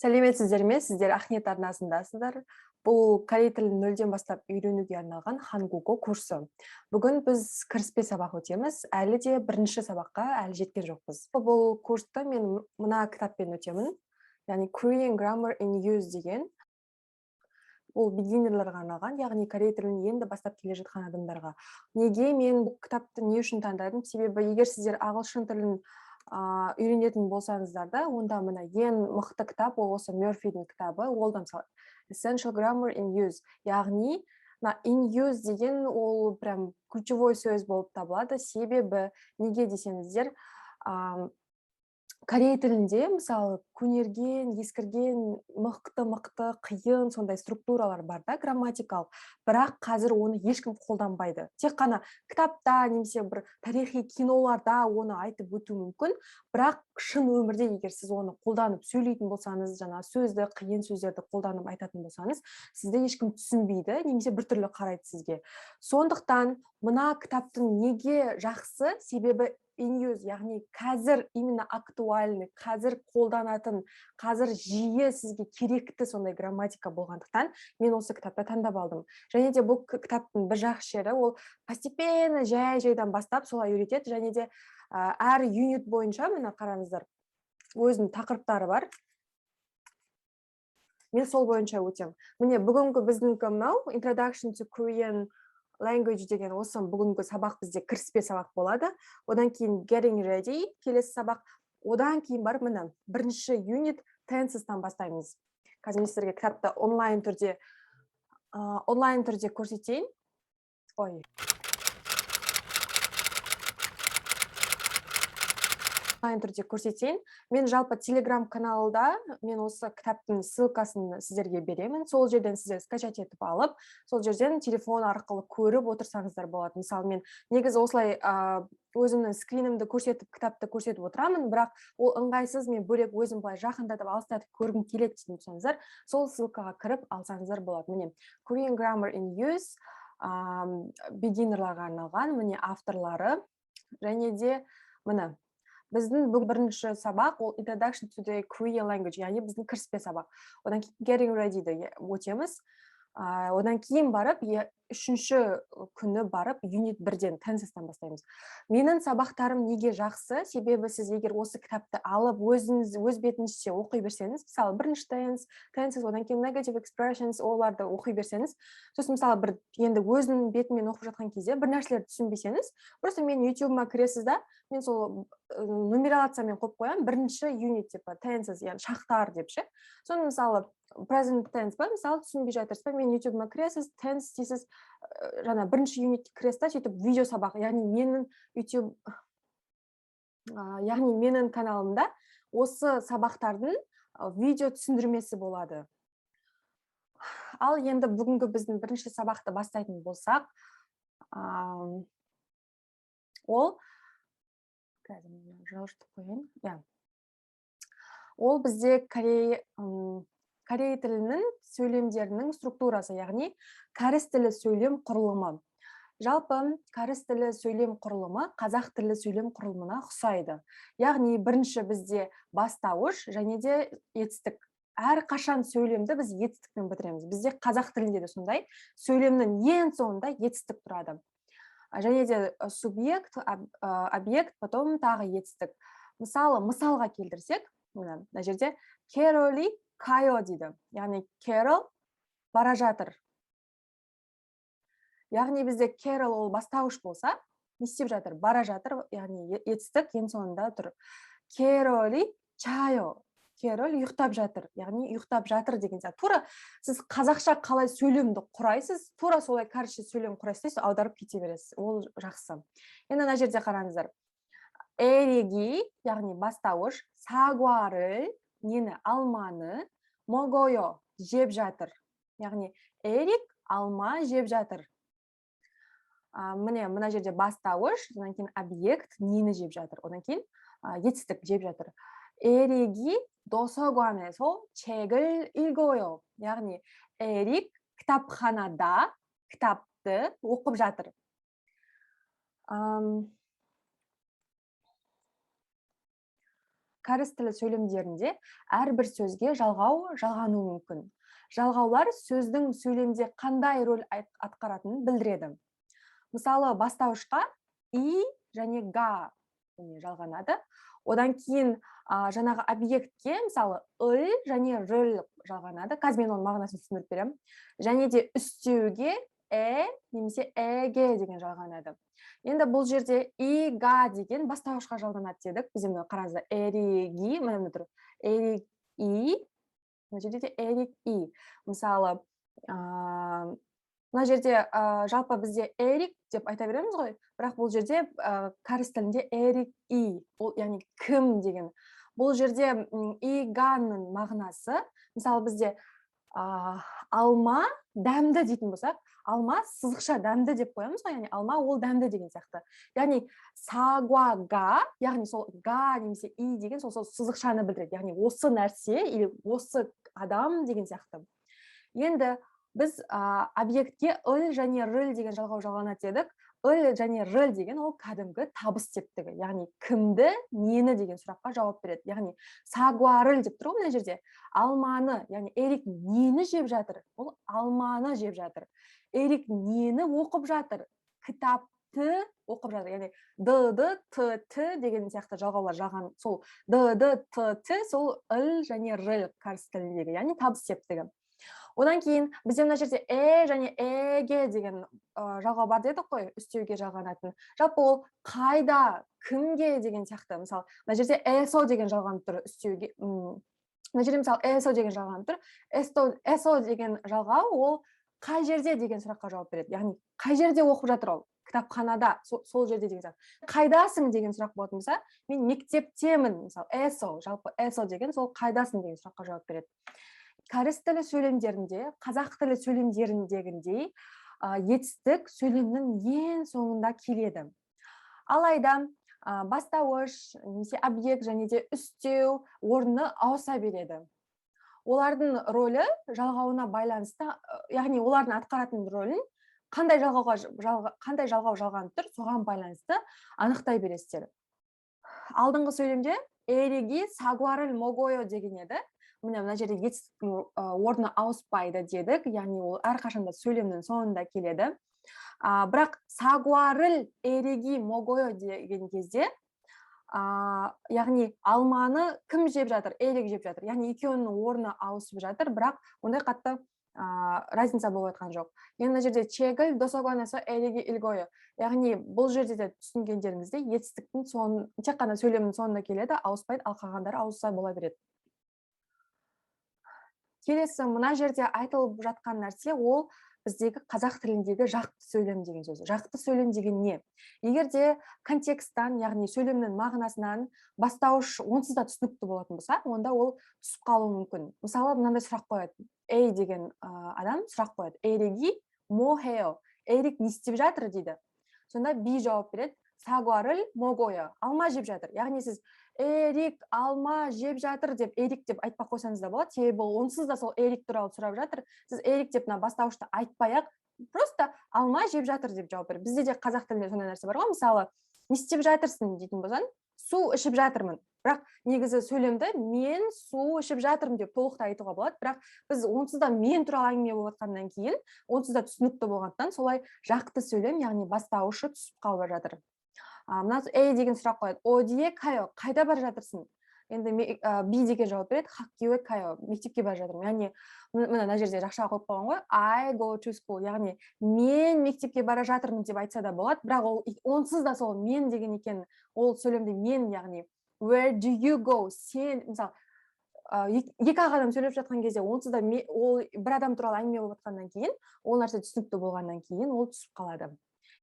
Сәлеметсіздер ме? Сіздер Ахнет арнасындасыздар. Бұл корей тілін нөлден бастап үйренуге арналған хангуго курсы. Бүгін біз кіріспе сабақ өтеміз. Әлі де бірінші сабаққа әлі жеткен жоқпыз. Бұл курсты мен мына кітаппен өтемін. Яғни Korean Grammar in Use деген. Бұл бигинерлерге арналған, яғни корей тілін енді бастап келе жатқан адамдарға. Неге мен бұл кітапты не үшін таңдадым? Себебі егер сіздер ағылшын тілін үйренетін болсаңыздар да, онда мына ең мықты кітап ол осы Мерфидің кітабы. Ол да мысалы Essential Grammar in Use, яғни мына in use деген ол прям ключевой сөз болып табылады. Себебі неге десеңіздер, корей тілінде мысалы көнерген, ескірген, мықты-мықты, қиын сондай структуралар бар да грамматикалық, бірақ қазір оны ешкім қолданбайды. Тек қана кітапта немесе бір тарихи киноларда оны айтып өту мүмкін, бірақ шын өмірде егер сіз оны қолданып сөйлейтін болсаңыз, жаңа сөзді, қиын сөздерді қолданып айтатын болсаңыз, сізді ешкім түсінбейді немесе біртүрлі қарайды сізге. Сондықтан мына кітаптың неге жақсы? Себебі in use, яғни қазір именно актуальный, қазір қолданатын, қазір жиі сізге керекті сондай грамматика болғандықтан мен осы кітапты таңдап алдым. Және де бұл кітаптың бір жақсы жері, ол постепенно жай-жайдан бастап солай үйретеді. Және де әр юнит бойынша мына қараңыздар, өзінің тақырыптары бар. Мен сол бойынша өтемін. Міне, бүгінгі біздікі мынау Introduction to Korean Language деген осы бүгінгі сабақ бізде кіріспе сабақ болады. Одан кейін Getting Ready келесі сабақ. Одан кейін барып міне бірінші юнит tenses'тан бастаймыз. Қазір мен сіздерге кітапты онлайн түрде көрсетейін. Ой. Онлайн түрде көрсетейін. Мен жалпы Telegram каналда мен осы кітаптың ссылкасын сіздерге беремін. Сол жерден сіздер скачать етіп алып, сол жерден телефон арқылы көріп отырсаңыздар болады. Мысалы, мен негізі осылай өзімнің скринімді көрсетіп, кітапты көрсетіп отырамын, бірақ ол ыңғайсыз, мен бөлек өзім былай жақындатып, алыстатып көргім келеді дейтін болсаңыздар, сол ссылкаға кіріп алсаңыздар болады. Міне, Korean Grammar in Use, бигинерларға арналған, міне авторлары. Және де міне біздің бүгін бірінші сабақ ол Introduction to the Korean Language, яғни біздің кіріспе сабақ. Одан кейін Getting Ready-ді өтеміз. Одан кейін барып, үшінші күні барып юнит бірден tenses'тан бастаймыз. Менің сабақтарым неге жақсы? Себебі сіз егер осы кітапты алып өзіңіз өз бетіңізше оқи берсеңіз, мысалы бірінші tense, tenses, одан кейін negative expressions, оларды оқи берсеңіз, сосын мысалы бір енді өзінің бетімен оқып жатқан кезде бір нәрселерді түсінбесеңіз, просто менің YouTube-ыма кіресіз да, мен сол нумерациямен қойып қоямын, бірінші юнит типа tenses, яғни шақтар деп ше. Соны мысалы present tense ба, мысалы түсінбей жатырсыз ба, менің YouTube-ыма кіресіз, tense дейсіз, жаңа бірінші юнитке кіресіз да, сөйтіп видео сабақ, яғни менің YouTube, яғни менің каналымда осы сабақтардың видео түсіндірмесі болады. Ал енді бүгінгі біздің бірінші сабақты бастайтын болсақ, ол қазір мен жылжытып қояйын. Иә. Ол бізде корей тілінің сөйлемдерінің структурасы, яғни кәріс тілі сөйлем құрылымы. Жалпы кәріс тілі сөйлем құрылымы қазақ тілі сөйлем құрылымына ұқсайды. Яғни бірінші бізде бастауыш және де етістік. Әрқашан сөйлемді біз етістікпен бітіреміз. Бізде қазақ тілінде де сондай, сөйлемнің ең соңында етістік тұрады. Және де субъект, объект, потом тағы етістік. Мысалы, мысалға келтірсек, мына жерде Кэроли кайо дейді. Яғни Кэрол бара жатыр. Яғни бізде Кэрол ол бастауыш болса, не істеп жатыр? Бара жатыр, яғни етістік ең соңында тұр. Кэроли чайо. Кэрол ұйықтап жатыр. Яғни ұйықтап жатыр деген сияқты. Тура сіз қазақша қалай сөйлемді құрайсыз, тура солай кәрісше сөйлем құрайсыз, аударып кете бересіз. Ол жақсы. Енді мына жерде қараңыздар. Эриги, яғни бастауыш, сагуары, нені, алманы, могойо, жеп жатыр. Яғни Эрик алма жеп жатыр. Міне, мына жерде бастауыш, одан кейін объект, нені жеп жатыр, одан кейін етістік жеп жатыр. Эриги досогуанесо чегіл илгойо. Яғни Эрик кітапханада кітапты оқып жатыр. Кәріс тілі сөйлемдерінде әрбір сөзге жалғау жалғануы мүмкін. Жалғаулар сөздің сөйлемде қандай рөл атқаратынын білдіреді. Мысалы, бастауышқа и және га жалғанады. Одан кейін жаңағы объектке, мысалы, ыл және рыл жалғанады. Қазір мен оның мағынасын түсіндіріп беремін. Және де үстеуге э немесе эге деген жалғанады. Енді бұл жерде и, га деген бастауышқа жалғанады дедік. Бізде мына, қараңыздар, эриги, міне тұр. Эрик и, мына жерде де эрик и. Мысалы, мына жерде жалпы бізде Эрик деп айта береміз ғой, бірақ бұл жерде кәріс тілінде эрик и, ол яғни кім деген. Бұл жерде и, ганың мағынасы, мысалы, бізде алма дәмді дейтін болсақ, алма сызықша дәмді деп қоямыз ғой, яғни алма ол дәмді деген сияқты. Яғни 사과 가, яғни сол га немесе и деген сол сызықшаны білдіреді, яғни осы нәрсе или осы адам деген сияқты. Енді біз объектке ыл және рыл деген жалғау жалғанады дедік. Ыл және рыл деген ол кәдімгі табыс септігі, яғни кімді, нені деген сұраққа жауап береді. Яғни 사과를 деп тұр ғой мына жерде, алманы. Яғни Эрик нені жеп жатыр? Ол алманы жеп жатыр. Эрик нені оқып жатыр? Кітапты оқып жатыр. Яғни д, д, т, т деген сияқты жалғаулар жалған, сол д, д, т, т, сол ыл және рыл кәріс тіліндегі, яғни табыс септігі. Одан кейін бізде мына жерде э және эге деген жалғау бар дедік қой, үстеуге жалғанатын. Жалпы ол қайда, кімге деген сияқты. Мысалы, мына жерде эсо деген жалғанып тұр үстеуге. Мына жерде, мысалы, эсо деген жалғанып тұр. Эсо деген жалғау ол қай жерде деген сұраққа жауап береді, яғни қай жерде оқып жатыр ол? Кітапханада, сол жерде деген сияқты. Қайдасың деген сұрақ болатын болса, мен мектептемін, мысалы, эсо. Жалпы эсо деген сол қайдасың деген сұраққа жауап береді. Кәріс тілі сөйлемдерінде қазақ тілі сөйлемдеріндегіндей етістік сөйлемнің ең соңында келеді. Алайда бастауыш немесе объект және де үстеу орны ауыса береді. Олардың рөлі жалғауына байланысты, яғни олардың атқаратын рөлін қандай жалғау жалғанып тұр, соған байланысты анықтай бересіздер. Алдыңғы сөйлемде «Эрик 사과를 먹어요» деген еді. Міне, мына жерде етістіктің орны ауыспайды дедік, яғни ол әрқашанда сөйлемнің соңында келеді. Бірақ «사과를 Эрик 먹어요» деген кезде, яғни алманы кім жеп жатыр? Эрик жеп жатыр. Яғни екеуінің орны ауысып жатыр, бірақ ондай қатты разница болып жатқан жоқ. Енді мына жерде «책을 도서관에서 Эрик 읽어요», яғни бұл жерде де түсінгендеріңіздей, етістіктің соң тек қана сөйлемнің соңында келеді, ауыспайды, ал қалғандары ауысса бола береді. Келесі мына жерде айтылып жатқан нәрсе ол біздегі қазақ тіліндегі жақты сөйлем деген сөз. Жақты сөйлем деген не? Егер де контексттан, яғни сөйлемнің мағынасынан бастауыш онсыз да түсінікті болатын болса, онда ол түсіп қалуы мүмкін. Мысалы, мынандай сұрақ қояды, A деген адам сұрақ қояды: «Эрик 뭐 해요?» Эрик не істеп жатыр дейді. Сонда B жауап береді: «사과를 먹어요», алма жеп жатыр. Яғни сіз «Эрик алма жеп жатыр» деп, «Эрик» деп айтпай ақ қойсаңыз да болады, себебі ол онсыз да сол Эрик туралы сұрап жатыр. Сіз «Эрик» деп мына бастауышты айтпай ақ, просто «алма жеп жатыр» деп жауап бер. Бізде де қазақ тілінде сондай нәрсе бар ғой. Мысалы, «Не істеп жатырсың?» дейтін болсаң, «Су ішіп жатырмын». Бірақ негізі сөйлемді «Мен су ішіп жатырмын» деп толықтай айтуға болады, бірақ біз онсыз да мен туралы әңгіме болып жатқаннан кейін, онсыз да түсінікті болғандықтан, солай жақты сөйлем, яғни бастауышы түсіп қалып жатыр. Мына A деген сұрақ қояды: «어디에 가요?» Қайда бара жатырсың? Енді B деген жауап береді: «학교에 가요», мектепке бара жатырмын. Яғни мына мына жерде жақша қойып қойған ғой, «I go to school», яғни мен мектепке бара жатырмын деп айтса да болады, бірақ ол онсыз да сол мен деген екен, ол сөйлемде мен. Яғни «Where do you go?» Сен, мысалы, екі ақ адам сөйлеп жатқан кезде, онсыз да ол бір адам туралы әңгіме болып жатқаннан кейін, ол нәрсе түсінікті болғаннан кейін, ол түсіп қалады.